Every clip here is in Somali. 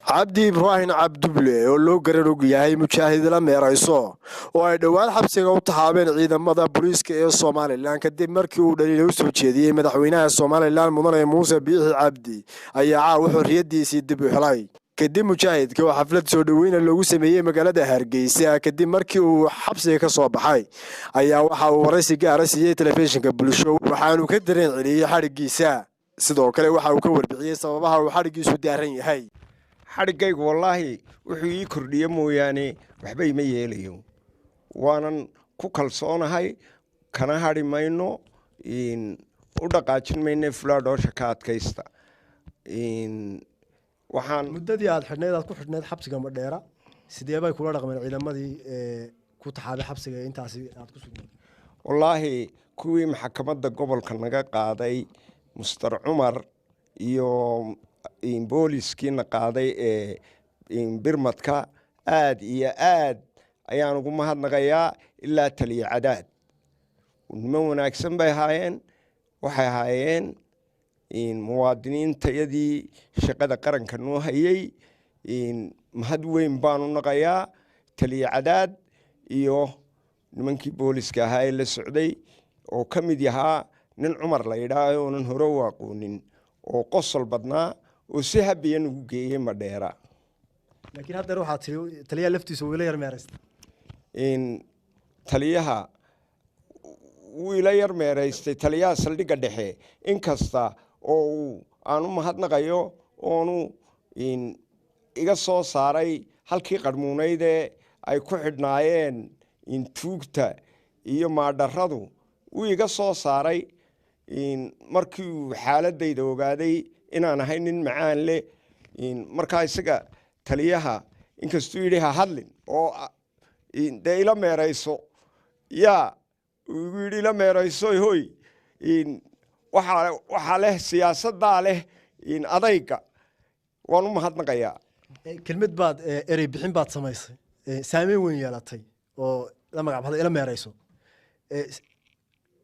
Cabdi Ibraahim Cabduble oo loo garan og yahay Mujaahid La Meerayso oo ay dhowaan xabsiga u taxaabeen ciidamada booliiska ee Somalilan kadib markii uu dhaliila u soo jeediyey madaxweynaha Somalilan, Mudane Muuse Biixi Cabdi, ayaa caawa xorriyadiisii dib u helay kadib mujaahidka oo xaflad soo dhoweyna loogu sameeyey magaalada Hargeysa. Kadib markii uu xabsiga ka soo baxay ayaa waxa uu waraysi gaara siiyey telefishinka Bulsho, waxaanu ka dareen celiyey xadhiggiisa. Sidoo kale waxa uu ka warbixiyey sababaha uu xadhiggiisu daaran yahay. Xadhiggaygu wallaahi wuxuu ii kordhiye mooyaane waxba ima yeelayo, waanan ku kalsoonahay, kana hadhi mayno, u dhaqaajin mayno fulaadhoosha ka adkaysta. Waxaan Muddadii aad xidhnayd, aad ku xidhnayd xabsiga Madheera, sidee bay kula dhaqmeen ciidamadii ku taxaabay xabsiga intaasi aad ku sugnayd? Wallaahi kuwii maxkamadda gobolka naga qaaday, Mister Cumar, iyo booliskiina qaaday ee birmadka, aad iyo aad ayaan ugu mahadnaqayaa. Ilaa taliya Cadaad, niman wanaagsan bay ahaayeen. Waxay ahaayeen muwaadiniintayadii shaqada qaranka noo hayey. Mahad weyn baanu naqayaa taliya Cadaad iyo nimankii booliska ahaa ee la socday, oo ka mid yahaa nin Cumar la yidhaah oonan hore u aqoonin, oo qosol badnaa, oo si habiya nagu geeyey Madheera. Laakiin haddeer waxaad tiri taliyaha laftiisa wuu ila yar meeraysta. Taliyaha wuu ila yar meeraystay, taliyaha saldhigga dhexe, inkasta oo uu aan u mahadnaqayo oonu iga soo saaray halkii qarmuunaydee ay ku xidhnaayeen tuugta iyo maadharadu. Wuu iga soo saaray markii uu xaaladayda ogaaday inaan ahay nin macaan leh. Markaa isaga taliyaha, inkastuu yidhi ha hadlin oo dee ila meerayso, yaa uu igu yidhi ila meerayso, hoy, waxaa leh siyaasaddaa leh adayga, waan u mahadnaqayaa. Kelmad baad erey bixin baad samaysay saameyn weyn yeelatay oo la magac baxday Ila Meerayso.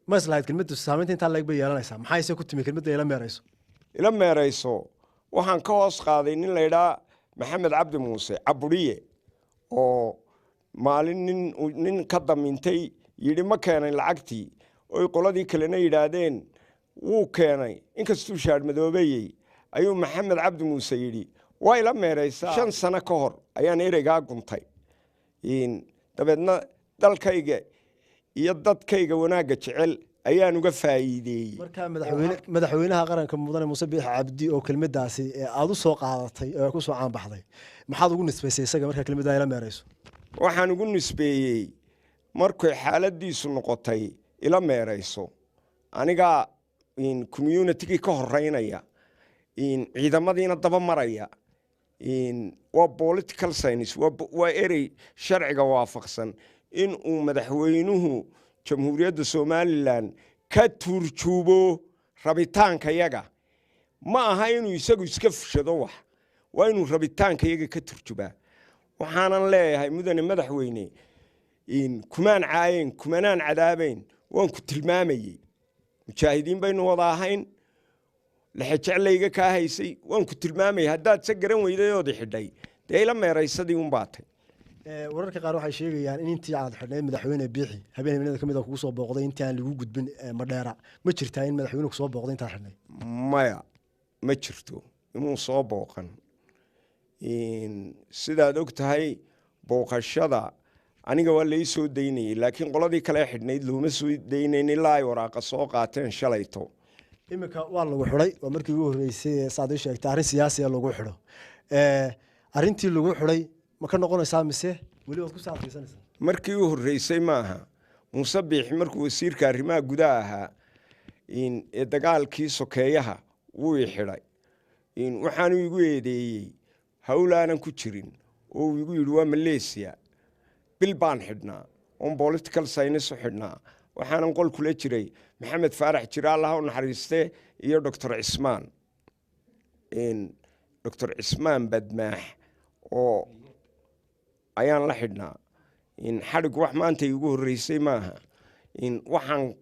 Ma islahayd kelmaddu saameynta intaa leeg bay yeelanaysaa? Maxayse ku timi kelmadda Ila Meerayso? Ila Meerayso waxaan ka hoos qaaday nin laydhaa Maxamed Cabdi Muuse Caburiye, oo maalin nin ka damintay yidhi ma keenay lacagtii, oy qoladii kalena yidhaahdeen wuu keenay inkastuu shaadhmadoobeeyey, ayuu Maxamed Cabdi Muuse yidhi waa ila meeraysaa. 5 sano ka hor ayaan ereygaa guntay. Dabeedna dalkayga iyo dadkayga wanaagga jecel ayaan uga faa'iideeyey. Markaa madaxweynaha qaranka, Mudane Muuse Biix Cabdi, oo kelmaddaasi aada u soo qaadatay oo ku soo caanbaxday, maxaad ugu nisbaysay isaga markaa kelmaddaa Ila Meerayso? Waxaan ugu nisbeeyey markay xaaladiisu noqotay ila meerayso, anigaa communitygii ka horeynaya, ciidamadiina daba maraya. Waa political science, waa erey sharciga waafaqsan in uu madaxweynuhu Jamhuuriyadda Somalilan ka turjubo rabitaanka yaga. Ma aha inuu isagu iska fushado wax, waa inuu rabitaanka yaga ka turjubaa. Waxaanan leeyahay, mudane madaxweyne, kumaan caayen, kumanaan cadaabayn, waan ku tilmaamayey. Mujaahidiin baynu wada ahayn, lexejeclayga kaa haysay, waan ku tilmaamayay. Haddaad se garan weyday oodi xidhay, dee ila meeraysadii unbaatay. Wararka qaar waxay sheegayaan in intii aad xidhnayd madaxweyne Biixi habeen habeenada kamid a kugu soo booqday intii aan lagu gudbin Madheera. Ma jirtaa in madaxweyne kusoo booqday intaad xidhnayd? Maya, ma jirto, inuu soo booqan. Sidaad og tahay, booqashada aniga waa lai soo daynayey, laakiin qoladii kale xidhnayd looma soo daynayn ilaa ay waraaqa soo qaateen shalayto. Iminka waa lagu xidhay, waa markii ugu horreysay saad ii sheegtay arrin siyaasiya lagu xidho. Arrintii lagu xidhay ma ka noqonaysaa mise weli waad ku saadkaysanaysaa? Markii u horreysay maaha. Muuse Biixi markuu wasiirka arrimaha gudaha ahaa ee dagaalkii sokeeyaha wuu i xidhay. Waxaanu igu eedeeyey hawlaanan ku jirin oo uu igu yidhi waa Malaysia. Bil baan xidhnaa oon political science u xidhnaa. Waxaanan qol kula jiray Maxamed Faarax Jira, Allaha u naxariiste, iyo Doctor Cismaan, Doctor Cismaan Badmaax oo ayaan la xidhnaa. Xadhig wax maanta igu horreysay maaha. Waxaan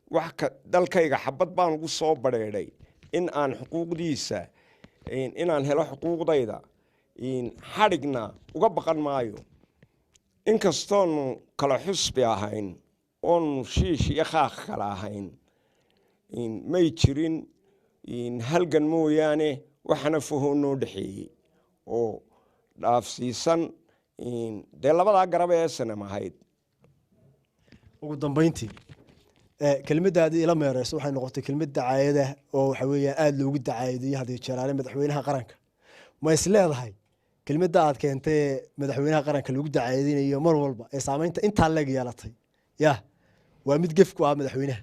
wax ka dalkayga xabad baan ugu soo badheedhay in aan xuquuqdiisa, inaan helo xuquuqdayda. Xadhigna uga baqan maayo, inkastoonu kala xusbi ahayn oonu shiish iyo khaaq kala ahayn. May jirin halgan mooyaane waxana fahoo noo dhexeeyey oo dhaafsiisan dee labadaa garab ee SNM ahayd. Ugu dambeyntii, kelmadaadii "ila meereyso" waxay noqotay kelmad dacaayada oo waxa weeya aada loogu dacaayadiyo hadii jeeraale madaxweynaha qaranka. Ma is leedahay kelmadda aad keentay ee madaxweynaha qaranka lagu dacaayadinayo mar walba ee saameynta intaa leeg yeelatay ya waa mid gef ku ah madaxweynaha?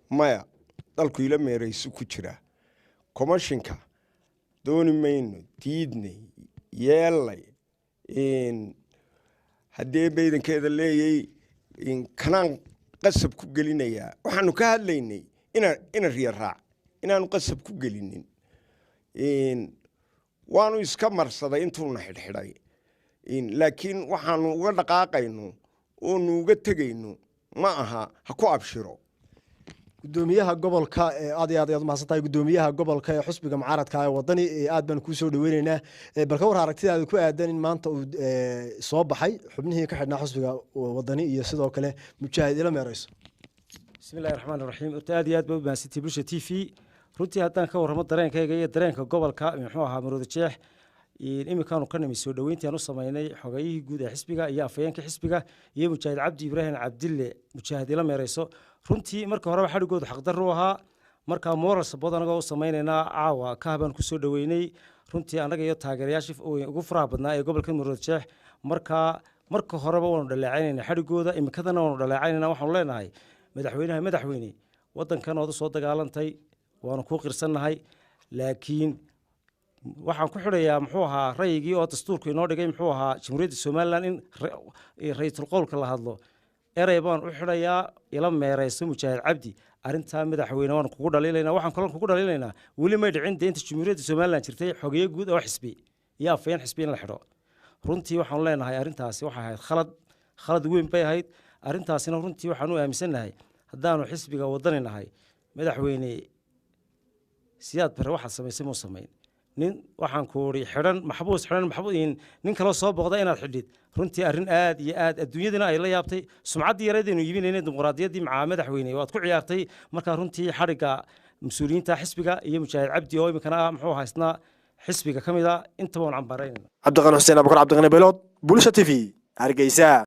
Maya, dalku ila meereyso ku jira. Commissionka dooni mayno, diidnay, yeellay. Haddii baydankeeda leeyay kanaan qasab ku gelinayaa, waxaanu ka hadlaynay ina riya raac inaanu qasab ku gelinin. Waanu iska marsaday intuuna xidhxidhay, laakiin waxaanu uga dhaqaaqayno oonu uga tegayno ma aha. Ha ku abshiro. Gudoomiyaha gobolka, aad iyo aad ayaad umahadsan tahay. Gudoomiyaha gobolka ee xusbiga mucaaradka ee Wadani, aad baan kuu soo dhaweyneynaa. Bal ka war aragtidaada ku aadan in maanta uu soo baxay xubnihii ka xidhnaa xusbiga Wadani iyo sidoo kale mujaahid ila meereyso? Bismi illahi raxmaan raxiim. Horta aad iyo aad baa u mahadsantihi Bulsha TV. Runtii haddaan ka warramo dareenkayga iyo dareenka gobolka, muxuu ahaa, Maroodi Jeex, iminkaanu ka nimi soo dhoweyntii aan u samaynay xogayihii guud ee xisbiga iyo afhayeenka xisbiga iyo mujaahid Cabdi Ibraahim Cabdille, mujaahid ila meereyso. Runtii marka horeba xadhigoodu xaqdarru ahaa. Markaa moral support anagoo u samaynaynaa caawa ka habaan kusoo dhoweynay runtii annaga iyo taageerayaashii ugu faraha badnaa ee gobolka Maroodi Jeex. Markaa marka horeba waanu dhaleecaynayna xadhigooda, iminkadana waanu dhaleecaynayna. Waxaanu leenahay madaxweynaha: madaxweyne, waddankan ood u soo dagaalantay waanu kuu qirsannahay, laakiin waxaan ku xidhayaa, muxuu ahaa, rayigii oo dastuurku inoo dhigay, muxuu ahaa, Jamhuuriyadda Somaliland in ra'iisul qowlka la hadlo. Erey baan u xidhayaa: ila meereyso mujaahid Cabdi. Arrintaa madaxweyne waanu kugu dhaliilaynaa. Waxaan kaloo kugu dhaliilaynaa, weli may dhicin dee inta Jamhuuriyadda Somaliland jirtay xogeeye guud oo xisbi iyo afhayeen xisbi in la xidho. Runtii waxaanu leenahay arrintaasi waxay ahayd khalad, khalad weyn bay ahayd arrintaasina. Runtii waxaan u aaminsannahay haddaanu xisbiga Wadani nahay, madaxweyne, Siyaad Bare waxaad samaysay muu samayn. Nin waxaan ku uri xidhan, maxbuus xidhan, maxbuus nin kaloo soo booqda inaad xidhid, runtii arrin aad iyo aad adduunyadina ay la yaabtay, sumcaddii yareedaynu iibinaynay, dimuqraadiyaddii macaa, madaxweyne, waad ku ciyaartay. Markaa runtii xadhigga mas-uuliyiinta xisbiga iyo mujaahid Cabdi oo iminkana ah, muxuu haysnaa, xisbiga ka mid a, intaba waan cambaaraynayna. Cabdiqani Xuseen Abukar, Cabdiqani Belood, Bulsha TV, Hargeysa.